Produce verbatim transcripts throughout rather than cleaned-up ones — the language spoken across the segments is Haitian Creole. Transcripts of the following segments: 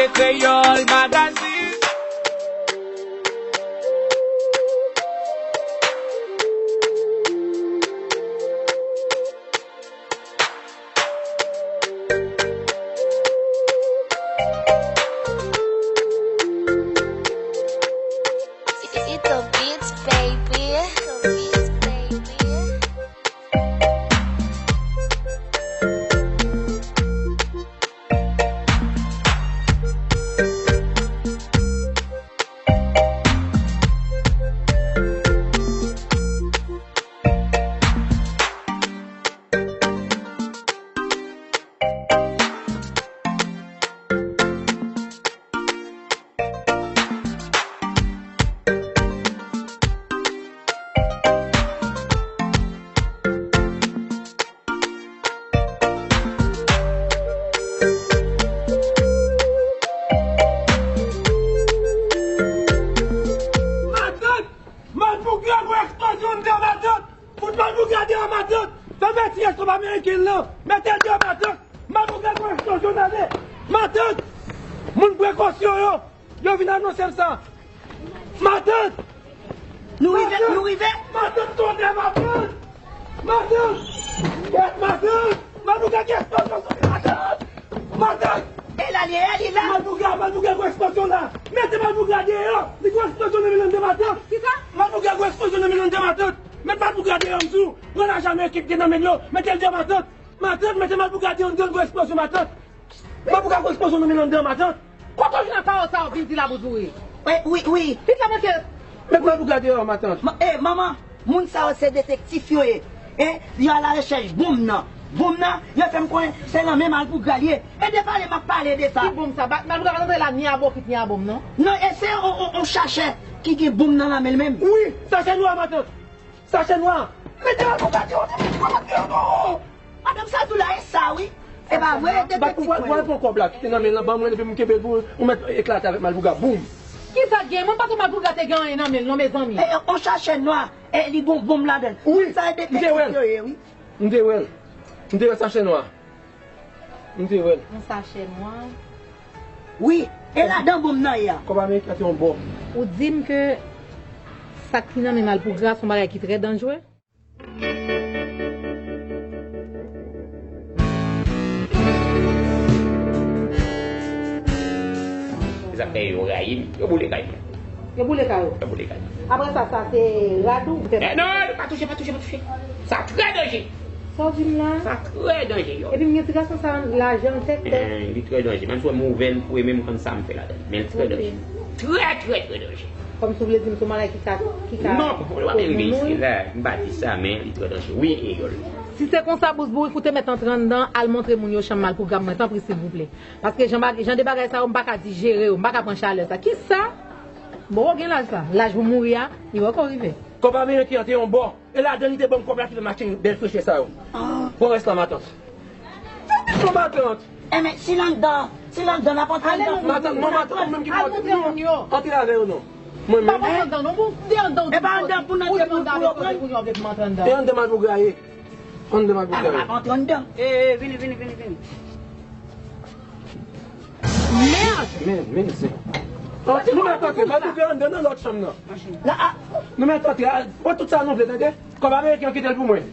Kreyòl Magazine. It's the beats, baby. It's the beats, baby. Matant! Malpougra, gwo eksplozyon anndan, matant! Fout Malpougra deyò, matant! Fè mèt ti resto pa ameriken lan! Mete l deyò, matant! Malpougra, gwo eksplozyon anndan! Matant! Moun prekosyon yo! Yo vin anonse m sa. Matant! Nou rive, nou rive. Matant, tonè, matant! Matant! Kèt, matant! Malpougra gen eksplozyon sou li, matant! Matant! E la, li ye, li la. Malpougra, Malpougra gen eksplozyon la. Mete Malpougra deyò. Li gen eksplozyon nan men l anndan, matant. Kisa? Malpougra gen eksplozyon nan men l anndan, matant. Mete Malpougra deyò, m di w. Pran lajan ameriken ki te nan men l yo. Mete l deyò, matant. Matant, mete Malpougra deyò anndan, gen eksplozyon, matant. Malpougra gen eksplozyon nan men l anndan, matant. Kote w jwenn pawòl sa w vin di la pou di w wi? Wi, wi, wi. Pitit la manke. Met Malpougra deyò, matant. Ma, eh, manman, moun sa yo se detektif yo ye. Eh, yo a la rechèch bonm nan. Bonm nan, yo fè m konnen se nan men Malpougra l ye. E de pale m ap pale de sa. Ki bonm sa? Ba, Malpougra pa t antre la ni a bokit ni a bonm, non? Non, e se on, on, on chachè ki gen bonm nan nan men l menm. Wi, sachè nwa, matant. Sachè nwa. Mete Malpougra deyò, mete Malpougra deyò, non. Madanm sa di w la, e sa wi. E pa vre, detektif mwen. Ou al pran kòb la ki te nan men l lan, ban mwen, epi m kenbe l pou ou mèt eklate avèk Malpougra. Boum! Kisa k gen? Mwen pa kwè Malpougra te gen anyen nan men l non, mezanmi. E, e, on chachè nwa, e li gon bonm ladan l. Wi, sa e detektif yo ye, wi. M te wè l. M te wè sachè nwa. M te wè l. On sachè nwa. Wi, e ladan bonm nan ye a. Kòb ameriken an te yon bò. Ou di m ke sa k nan men Malpougra se yon bagay ki trè danjere? Se sa k fè yo rayi m. Yo boule kay mwen. Yo boule kay ou? Yo boule kay mwen. Apre sa, sa se rad ou? Eh, non, non, pa touche, pa touche, pa touche. Sa trè danje. Sa w di m la? Sa trè danje, yo. Epi m gen ti gason sa lajan tèt tèt. Eh, li trè danje. Menm si w wè m ouvè l, m foure men m, m konn sa m fè ladan l. Men li trè danje. Trè, trè, trè danje. Kòmsi w vle di m se yon bagay ki ka, ki ka... Non, ou pa menm gen isi la. M pa di sa, men li trè danje. Wi, e yo l. Si se konsa, Bous Bourik, ou te mèt antre anndan, al montre moun yo chanm Malpougra mwen, tanpri, silvouplè. Paske jan ba-, jan de bagay sa yo, m pa ka dijere yo, m pa ka pran chalè sa. Kisa? Bon, ou gen laj sa. Laj pou mouri a, li poko rive. Kòb ameriken an te yon bò. E ladan li te ban m kòb la ki fè m achte bèl frechè sa yo. Pran rès la, matant. Fè pito, matant. Enben, si l anndan, si l anndan, n ap antre anndan. Matant, non, matant, ou menm ki pou antre. Non, antre avè yo, non. Mwen menm. Pa antre anndan, non, bon, se anndan ou di. E pa anndan pou n antre pou, pou yo pran. E anndan Malpougra ye. Anndan Malpougra ye. A, n ap antre anndan. E, e, vini, vini, vini, vini. Mèd! Men, men, se. Oh, nou mèt antre, Malpougra anndan nan lòt chanm nan. La, a. Nou mèt antre, a, pran tout sa nou vle, tande? Kòb ameriken an, kite l pou mwen.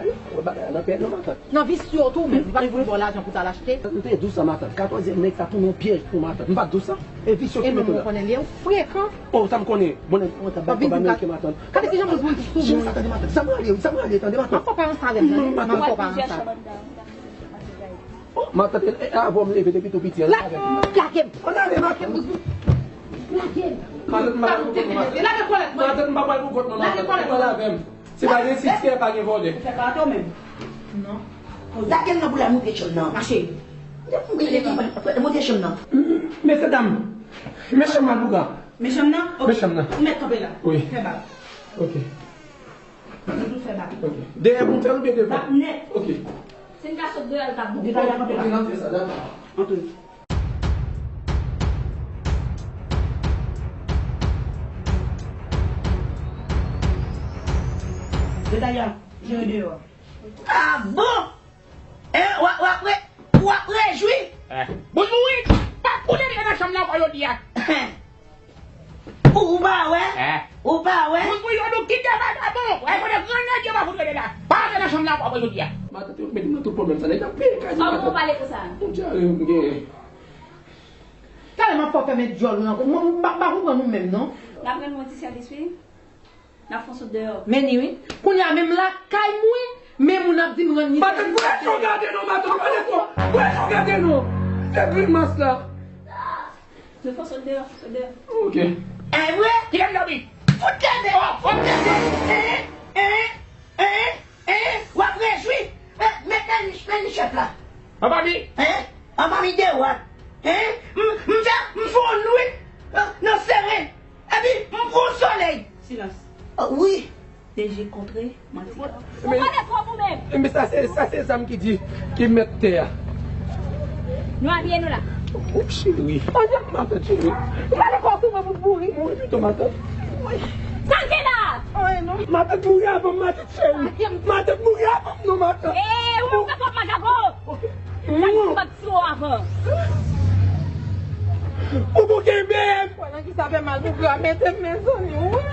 Wè bagay la nan pè non, matant. Nan visye w tou menm, li pa t voye ba w lajan pou t al achte. M te di w sa, matant. Katòzyèm nèg sa tounen yon pyèj pou matant. M pa t di w sa? E visye w ki mete la. E non, mwen konnen li frekan. Oh, sa m konnen. Bon, nèg, mwen ta bay kòb ameriken, matant. Gade kijan moun sou moun. Jan sa, tande, matant. Zam rale, zam rale, tande, matant. M ap fè w pa ranse avè m, tande. M ap fè w pa ranse. Oh, matant, e, e, avan m leve depi tou piti, ann ale avè m. Lage m. Ann ale, matant. Lage m. Matant, m pa pral pou kont mwen. Matant, m pa pral pou kont mwen, matant. Ann ale avè m. Se pa gen sistè, pa gen vòlè. Ou fè pa atò menm. Non. Lage l nan pou l al monte chanm nan. Mache. Monte chanm nan. M, mesye dam. Men chanm Malpougra. Men chanm nan? Ok. Men chanm nan. Ou mèt kanpe la. Wi. Fè bak. Ok. Nou tout fè bak. Ok. Dèyè pou m fè l oubyen devan? Bak nèt. Ok. Si n ka sot deyò, l ka bout. Devan, antre sa, dakò. Antre. Detaya, jere deyò. Ah bon? E, w ap, w ap re-, w ap rejwi? Eh. Bouzbouzouit, pa koule nan chanm nan ankò jodi a. Ou, ou pa wè? Eh. Ou pa wè? Bouzbouzouit, yo nou kite vagabon. Wè, kote gran nèg yo pa fout rete la. Pa antre nan chanm nan ankò jodi a. Matant yo met m nan tout pwoblèm sa. Nèg ap peye kay nan matant. Kòman ou pale konsa? Yon dyare m genyen. Talè m ap fè w fèmen dyòl ou nan kò. Mwen, m pa, m pa konprann ou menm, non. N ap rann mwen ti sèvis, wi. N ap fè yon sot deyò. Men ni, wi. Kounye a, menm lakay mwen, men moun ap di m rann ni sèvis. Matant, voye jan w gade non, matant, gade non. Voye jan w gade non. Fè grimas la. Nou fè yon sot deyò, sot deyò. Ok. E vre? Kite m dòmi. Fout leve. Oh, oh. Fout leve. Eh, eh, eh. Hein? W ap rejwi? Men, men, men, men chèf la. Anba mi. Hein? Anba mi de wòt. Hein? M, m fè, m fè yon nwit, euh, nan seren. Epi, m pran solèy. Silans. Oh, wi. D G kontre, manti. Ou pale twòp ou menm. Men sa se, sa se zam ki di, ki mèt tè a. Nou abiye nou la. Ou cheri. Matant cheri. Ou pale twòp ou menm pou mouri. Mouri pito matant. Sa l gen la? Anyen non. Matant mouri avan m, matant. Cheri, matant mouri avan m non, matant. Ee, ou menm fè twòp vagabon. Ok. Ou bouke bèb. Wè nan kisa fè mal pou gra mete m, mezanmi, wi.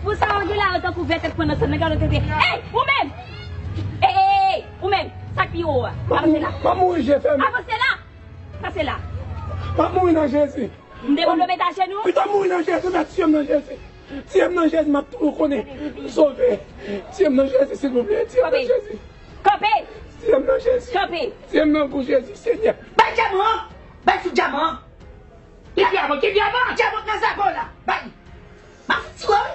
Pou sa w gen la yo tankou vètèt pran nan sèn nan, gade tete. Ey, ou menm! Ey, ey, ey, ou menm! Sa k pi wo a? Avanse la. M ap mouri je fèmen. Avanse la! Pase la. M ap mouri nan Jezi. M devan w met ajenou. Pito mouri nan Jezi, mèt tiye m nan Jezi. Tiye m nan Jezi, m ap toujou konnen m sove. Tiye m nan Jezi, silvouplè, tiye m nan Jezi. Kanpe! Tiye m nan Jezi. Kanpe! Tiye m nan gou Jezi, Senyè. Bay dyaman an! Bay fout dyaman an! Ki dyaman? Ki dyaman? Dyaman k nan zafè w la. Bay li. M ap fout tire w, wi.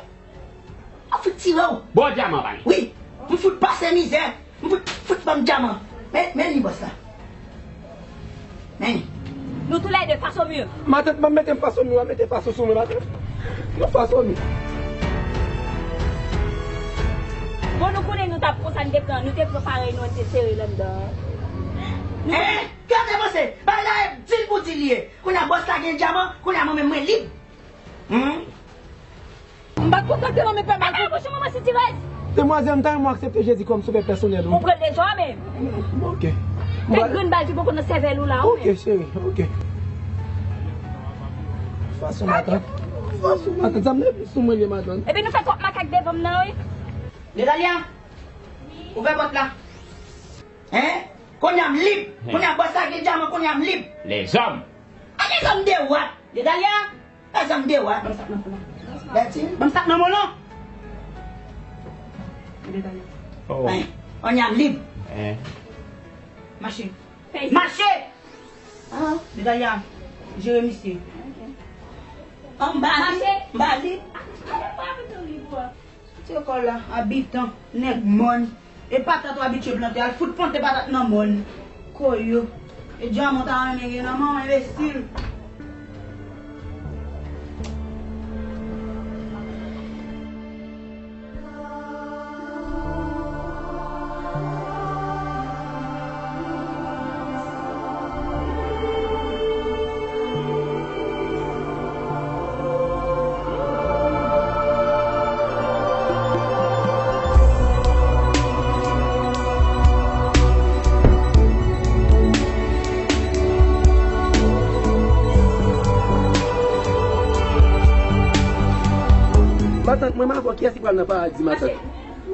M ap fout tire w. Bon dyaman, bay. Wi. M fout pase mizè. M fout, fout ban m dyaman. Men, men li bòs la. Men li. Nou toulède, fason mye. Matant, ban m mete m fason mye, w ap mete fason sou mwen, matant. Nou fason mye. Bon, nou konnen nou t ap konsa, nou te pran, nou te pran parèy nou, nou te sere l anndan. Nou... Hein? Kè te panse, bay la e dil pou dil ye. Kounye a bòs la gen dyaman, kounye a mwen menm mwen lib. Hmm? M pa t konn sa k te nan men pè mal. Atè bouch ou, manman sitirèz! Demwazèl, m ta renmen w aksepte Jezi kòm sovè pèsonèl ou. Ou pran l deja menm. Bon, ok. Kèk grenn bal ki poko nan sèvèl ou la, wi. Ok, cheri, ok. Fason matant. Fason matant, sa m leve sou mwen li matant. Epi nou fè twòp makak devan m nan, wi. Nedalia, ouvè pòt la. Hein? Kounye a m lib. Kounye a bòs la gen dyaman, kounye a m lib. Lèzòm. A lèzòm de wòt. Nedalia, lèzòm de wòt. Ban m sa k nan men w lan. Bètin, ban m sa k nan men w lan. Nedalia. Oh. Hein? Kounye a m lib. Hein? Mache. Mache! Ah, Nedalia, jere misye. Ok. An m ba li, m ba li. Ti lekòl la, abitan, nèg mòn. E patat ou abitye plante, al fout plante patat nan mòn. Koyo. E dyaman w ta renmen gen nan men w, enbesil. Matant, mwen m avè w, kiyès ki pral nan paradi, matant?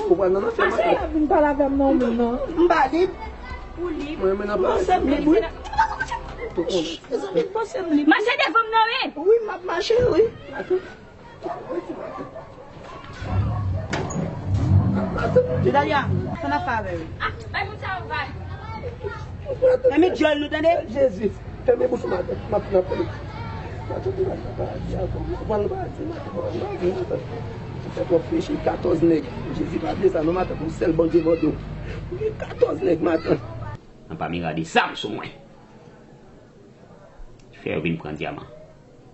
Ou pral nan lanfè, matant? Vin pale avè m non, moun non. M pa lib. Ou lib. Mwen, mwen nan paradi, m lib, wi. Mezanmi, panse m lib. Mache devan m nan, wi. Wi, m ap mache, wi. Vidalia, sa n ap fè avè l? Ah, bay moun sa yon vag. Fèmen dyòl nou, tande? Jezi, fèmen bouch ou, matant. M ap, m ap pale. Matant, ou pral nan paradi avè m. Ou pral nan paradi, matant. Ou pral nan paradi, matant. Ou fè twòp peche, katòz nèg. Jezi pa vle sa, non, matant. Yon sèl Bondye mande w. Ou gen katòz nèg, matant. Anpami rade zam sou mwen. Fè yo vin pran dyaman.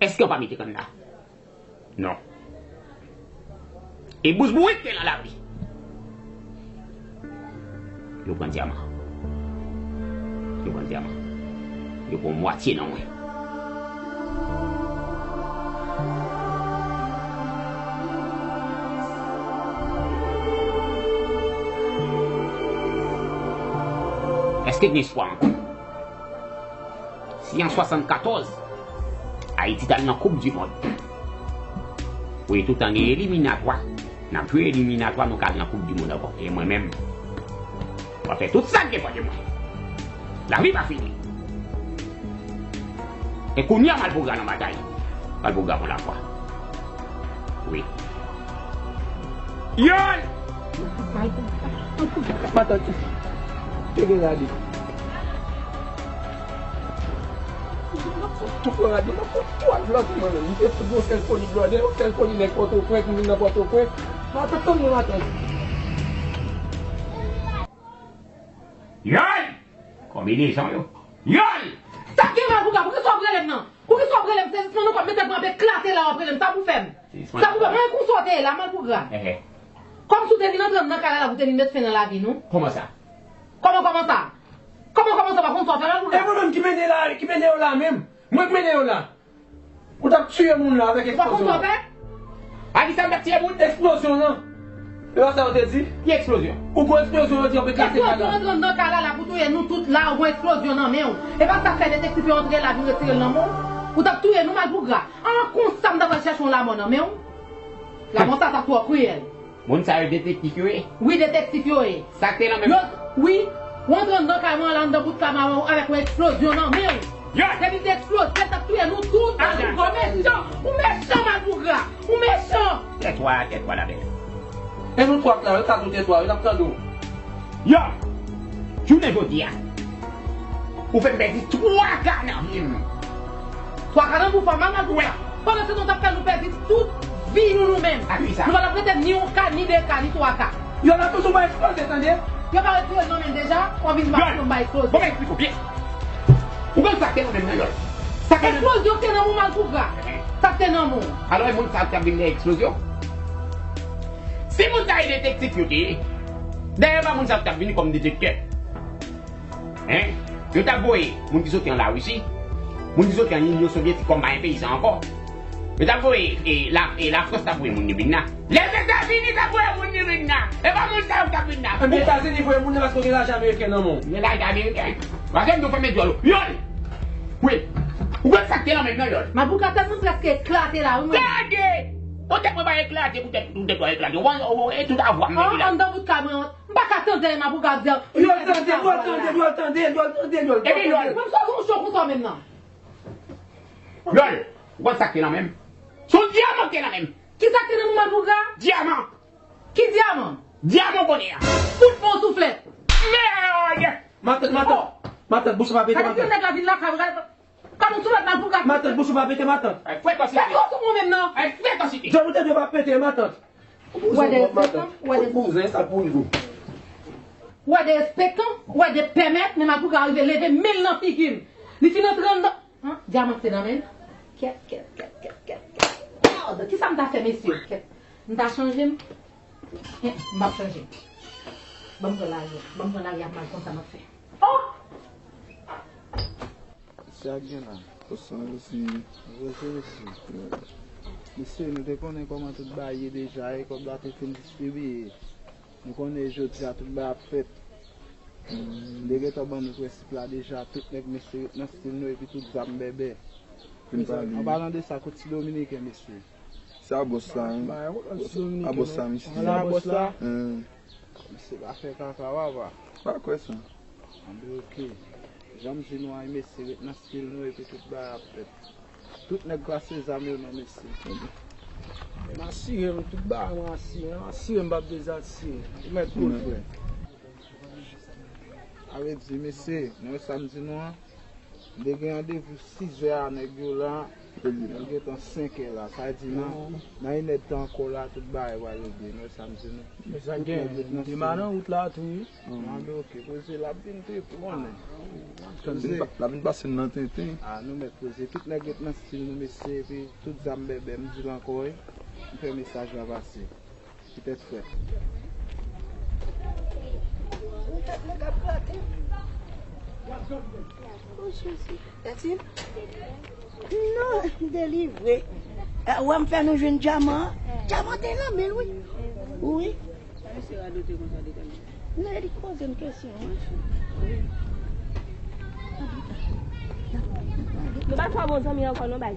Èske anpami te konn la? Non. E bous bourik te nan lari. Yo pran dyaman. Yo pran dyaman. Yo pran mwatye nan mwen. Èske Te gen espwa ankò. Si an swasannkatòz, Ayiti t al nan koup di mond, wi, toutan gen eliminatwa, n ap jwe eliminatwa, nou ka al nan koup di mond ankò. E mwen menm, mwen fè tout sa k depann de mwen. Lavi pa fini. E kounye a, Malpougra nan batay. Malpougra pran lafwa. Wi. Yòl! Matant, te gen radi. Tout pran radi, m ap pran twa vlòg mwen menm. M te fout yon sèl foli blòdè, yon sèl foli nèg Pòtoprens, m vin nan Pòtoprens. Matant, tann mwen, matant. Yòl! Konbinezon yo. Yòl! Sa k gen, Malpougra? Poukisa w ap rele m nan? Poukisa w ap rele m? Sezisman nan kò m, mete m ap eklate la, w ap rele m. Sa pou fè m? Sezisman nan kò. Sa pou fè m? Mwen konsa w te ye la, Malpougra. Ehe. Kòmsi w te vin antre anndan kay la, la pou w te vin met fen nan lavi nou. Kòman sa? Kòman, kòman sa? Kòman, kòman sa? W ap konsa w fè, Malpougra? E mwen menm ki mennen la, ki mennen yo la menm. Mwen k mennen yo la. Ou t ap tiye moun la avèk eksplozyon an. Sa konsa w fè? A kisa m t ap tiye moun? Eksplozyon an. E pa sa yo te di? Ki eksplozyon? Ou gon eksplozyon, yo di yo pe kase kay la. Eksplozyon antre anndan kay la, la pou touye nou tout la, ou gon eksplozyon nan men w. E pa sa k fè detektif yo antre la, vin retire l nan men w? Ou t ap touye nou, Malpougra. An konsa m ta pral chèche yon lamò nan men w. Lamò sa, sa twò kriyèl. Moun sa yo detektif yo ye? Wi, detektif yo ye. Sa k te nan men m? Yo, wi, w antre anndan kay mwen an la, anndan bout kay mwen avèk yon eksplozyon nan men w. Yo! Depi te eksplozyon, t ap touye nou tout. Malpougra, ou mechan, ou mechan, Malpougra, ou mechan. Tèt w a, tèt w a labèl. E nou twa k la, yo ta di w tèt w a, yo t ap tande w. Yo! Jounen jodi a, ou fè m pèdi twa ka nan vi m. Twa ka nan vi w, pa mal pou sa. Pandan se tan w t ap fè nou pèdi tout vi nou, nou menm. A kisa? Nou pa t ap rete ni yon ka, ni de ka, ni twa ka. Yo la toujou bay eksplozyon, tande? Yo pa retire l nan men l deja, w ap vin ba yo bay eksplozyon. Bon, men eksplike w byen. Ou konn sa k te nan men m nan, Yòl? Sa k te nan men m? Eksplozyon k te nan men w, Malpougra. Sa k te nan men w. Alò, e moun sa k t ap vin dèyè eksplozyon? Si moun sa e detektif yo te ye, dayè pa moun sa yo t ap vini kòm detektè. Hein? Yo t ap voye moun ki soti an Larisi, moun ki soti an Inyon Sovyetik kòm pa gen peyi sa ankò. Yo t ap voye, e, la, e, Lafrans t ap voye moun yo vin la. Lèzetazini t ap voye moun yo vin la. E pa moun sa yo k t ap vin la. Enben, Etazini voye moun nan paske yo gen lajan ameriken nan men w. Gen lajan ameriken. Paske m di w fèmen dyòl ou. Yòl! Wi. Ou konn sa k te nan men m nan, Yòl? Malpougra, tèt mwen prèske eklate la, wi, mwen. Gade! Ou tèt mwen pa eklate, ou tèt, ou tèt mwen eklate. Ou, ou, e tout avwa m mete la. An, anndan bout kay mwen, m pa ka tande Malpougra ap di. Yòl tande, Yòl tande, Yòl tande, Yòl tande, Yòl tande. Epi Yòl. Mwen m sot yon cho konsa menm nan. Yòl, ou konn sa k te nan men m? Se yon dyaman k te nan men m. Kisa k te nan men w, Malpougra? Dyaman. Ki dyaman? Dyaman w konnen an. Fout fè yon souflèt. Mèd! Matant, matant. Oh. Matant, bouch ou pa pete, matant. Gade ki nèg la vin lakay ou, gade. Kòm ou sou lòt nan pou gad. Matant, bouch ou pa pete, matant. Ay, frèkansite. Fè twò sou mwen menm nan. Ay, frèkansite. Djòl ou te dwe pa pete, matant. Ou wè de respektan, ou wè de bouzen, sa pou rive. Ou wè de respektan, ou wè de pèmèt, men Malpougra rive leve men l nan figi m. Li fin antre anndan. An, dyaman te nan men l. Kèt, kèt, kèt, kèt, kèt, kèt. Mèd, kisa m ta fè, mesye? Kèt. M ta chanje m? Eh, m p ap chanje. Ban m pran lari a. Ban m pran lari a, m al konn sa m ap fè. Oh! Sa k gen la? Poze, mesye. Poze, mesye. Mesye, nou te konnen kòman tout bagay ye deja, e kòb la te fin distribiye. Nou konnen jodi a tout bagay ap fèt. M te gentan ban nou prensip la deja, tout nèg mesye ret nan stil nou epi tout zam bèbè. An palan de sa, kot ti dominiken, mesye? Se a bòs la, wi. A bòs la, misye. Wala bòs la. Misye pa fè kaka, papa. Pa kwè sa. Anben, oke. Jan m di nou a, mesye, ret nan stil nou epi tout bagay ap fèt. Tout nèg plase zam yo nan mesye. M asire m, tout bagay mwen asire, m asire m p ap dezasire. Ou mèt kou l, frè. Sa vle di, mesye, nou wè sa m di nou an? M te gen randevou sizè a, nèg yo la. Nou gentan senkè la. Sa vle di nan, nan inèdtan ankò la, tout bagay pral regle. Nou wè sa m di nou? Men sa gen, nou demann nan wout la tou, wi. Anben, oke, poze l ap vin tou, epi konnen. L ap vin pase n nan tenten. A, nou mèt poze. Tout nèg ret nan stil nou, mesye, epi tout zam bèbè, m di l ankò, wi. M fè mesaj la pase. Poutèt frèt. Ou tèt nèg ap grate. O Jezi. Tèt il? Non, delivre. Eh, ou wè m fè nou jwenn dyaman an? Dyaman te nan men l, wi. Wi. Misye radote konsa detann. Non, e li k poze m kesyon an. Ou pa fè bon zanmi ankò non, baz.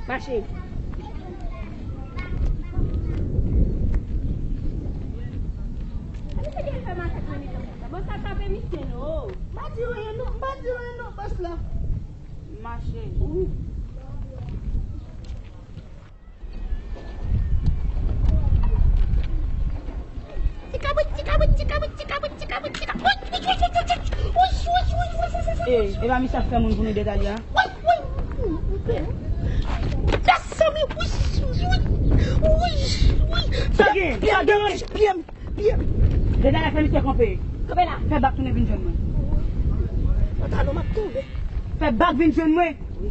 Mache. Misye gen fè makak nan mitan konsa. Bon, sa tape misye non. M pa di anyen non, m pa di anyen non, bòs la. Mache. Wi. Ti kabrit, ti kabrit, ti kabrit, ti kabrit, ti kabrit, ti kabrit. Ey, e pa misye ap fè moun pou nou Detalia? Wi, wi, wi. Sa gen, sa gen. Pyè m, pyè m. Detalia fè misye kanpe. Kanpe la. Fè bak tounen vin jwenn mwen. Pantalon m ap tonbe. Fè bak vin jwenn mwen. Wi.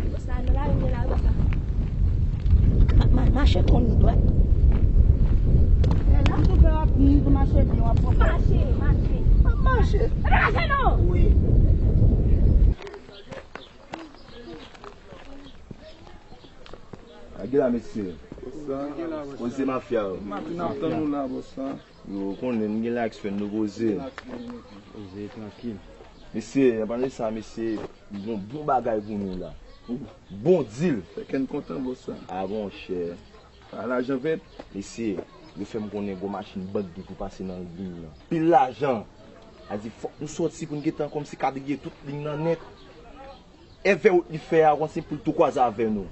Bòs la nan lari m ye la, bòs la. Ma, ma, mache konn dwat. E la, tou fè rapid, mache byen, w ap pran. Mache, mache. M ap mache. E pa mache non. Wi. Lage la, mesye. Bòs la. Koze mafya yo. Maten n ap tann ou la, bòs la. Yo konnen n gen la eksprè nou poze. Poze, trankil. Mesye, anpale sa, mesye, bon, bon bagay pou nou la. Bon deal. Fè kè n kontan, bòs la. A, monchè. A, lajan vèt. Mesye, yo fè m konnen gwo machin bank gen pou pase nan liy nan. Pil lajan. A di, fòk nou sòti pou n gentan kòmsi kadriye tout liy nan nèt. Evè wout li fè a, kòmsi pou l tou kwaze avè nou.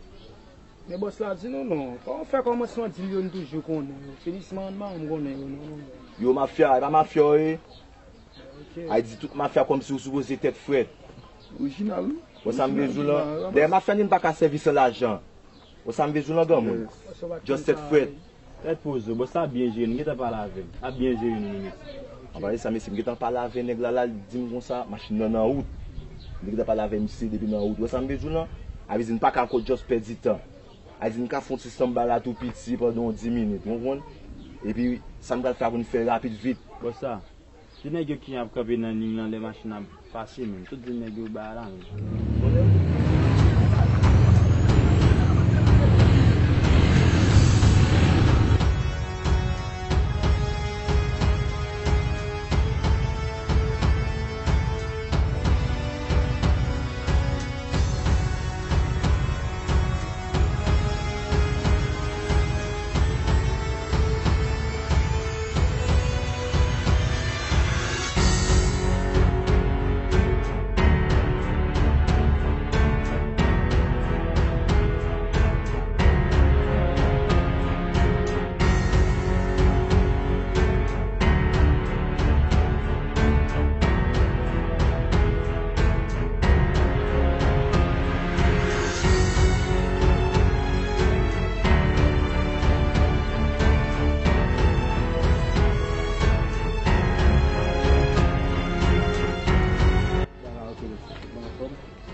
Men bòs la di nou non. Kòman fè kòmansman dil yo n toujou konnen yo? Finisman an pa janm konnen yo non, non, non. Yo mafya, e pa mafya yo ye. Ok. Ay di tout mafya kòmsi ou sipoze tèt frèt. Orijinal, wi. Wè sa m vle di w lan? Orijinal, dayè mafya n pa ka sèvi san lajan. Wè sa m vle di w lan, granmoun? Yes. Just tèt frèt. Tèt poze, bòs la ap byen jere nou, gentan pale avè m. Ap byen jere nou, nou mesye. Anpale sa, mesye, m gentan pale avè nèg la, la, li di m konsa, machin nan nan wout. M te gentan pale avè misye depi nan wout. Wè sa m vle di w lan? A vle di n pa ka ankò just pèdi tan. A vle di n ka fè yon ti sanba la tou piti pandan yon dis minit, ou konprann? Epi, sa n pral fè a pou n fè rapid vit. Bòs la, se nèg yo ki ap kanpe nan liy lan lè machin ap pase menm. Tout di nèg yo bay la menm.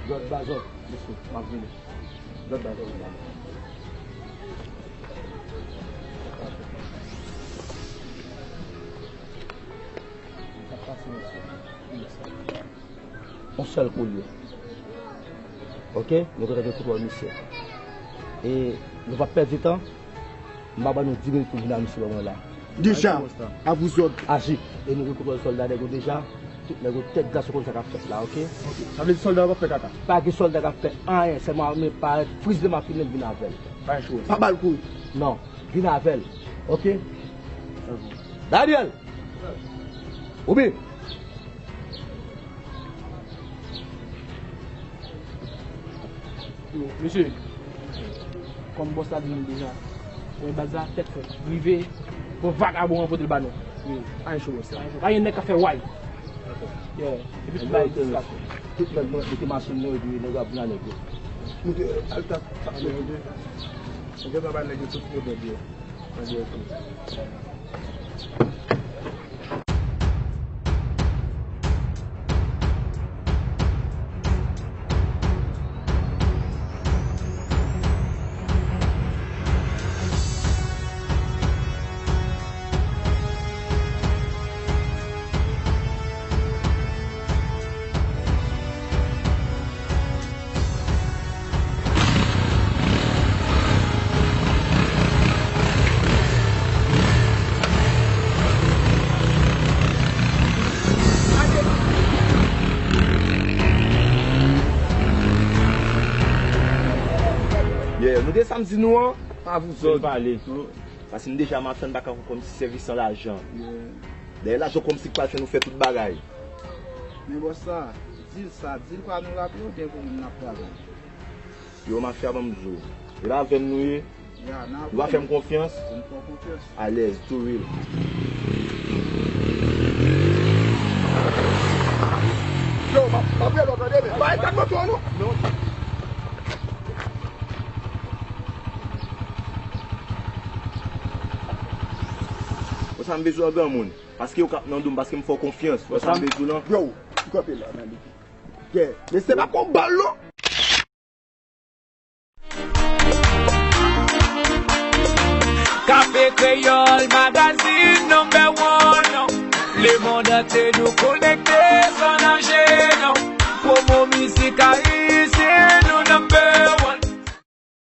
Lòt ba zòt, mesye, m ap vini. Lòt ba zòt, m ap vini. Yon sèl kou l ye. Oke? Nou gentan gen kontwòl misye. E nou p ap pèdi tan. M va ban nou dis minit pou vin al misye ban mwen la. Deja, a vous ordres. Aji. E nou gen kontwòl sòlda nèg yo deja. Tout nèg yo tèt glas, ou konn sa k ap fèt la, oke? Oke. Sa vle di sòlda yo p ap fè kaka? Pa gen sòlda k ap fè anyen, sèlman m parèt friz li m ap vin, vin avè l. Pa gen cho. Pa ba l kouri. Non, vin avè l, oke? Daniel! Obi! Yo, mesye, kòm bòs la di nou deja, wè baz la tèt frèt. Rive, pran vagabon an pote l ba nou. Wi, pa gen cho, bòs la. Pa gen nèg k ap fè way. Yeah, epi tout bagay distraksyon. Tout nèg mete machin nan, epi nèg ap vin a nèg yo. Moute, al ta, ta, moute. Nèg yo ta bay nèg yo tout pwoblèm yo. Se sa m di nou an, pa vouzòt pale. Paske m deja machann, m pa ka kòmsi sèvi san lajan. Dèyè lajan kòmsi k pral fè nou fè tout bagay. Men bòs sa, di l sa, di l pa nou raple oubyen pou moun n ap travay. Yo, mafya, ban m di w. E pa avè m nou ye? Ya, n ap Ou pa fè m konfyans? Ou fè konfyans. Alèz, tou real. Yo, m ap, m ap rele w tande, men pa al kat moto an non. Non. Konsa m bezwen w granmoun. Paske yo k ap nan do m, paske m fè w konfyans. Konsa m bezwen w lan. Yo, ou kanpe la nan li. Yeah. Men se pa konba l non. Kafe Kreyòl, magazine number one. Lemonn antye nou konekte san danje, non. Pwomo mizik Ayiti.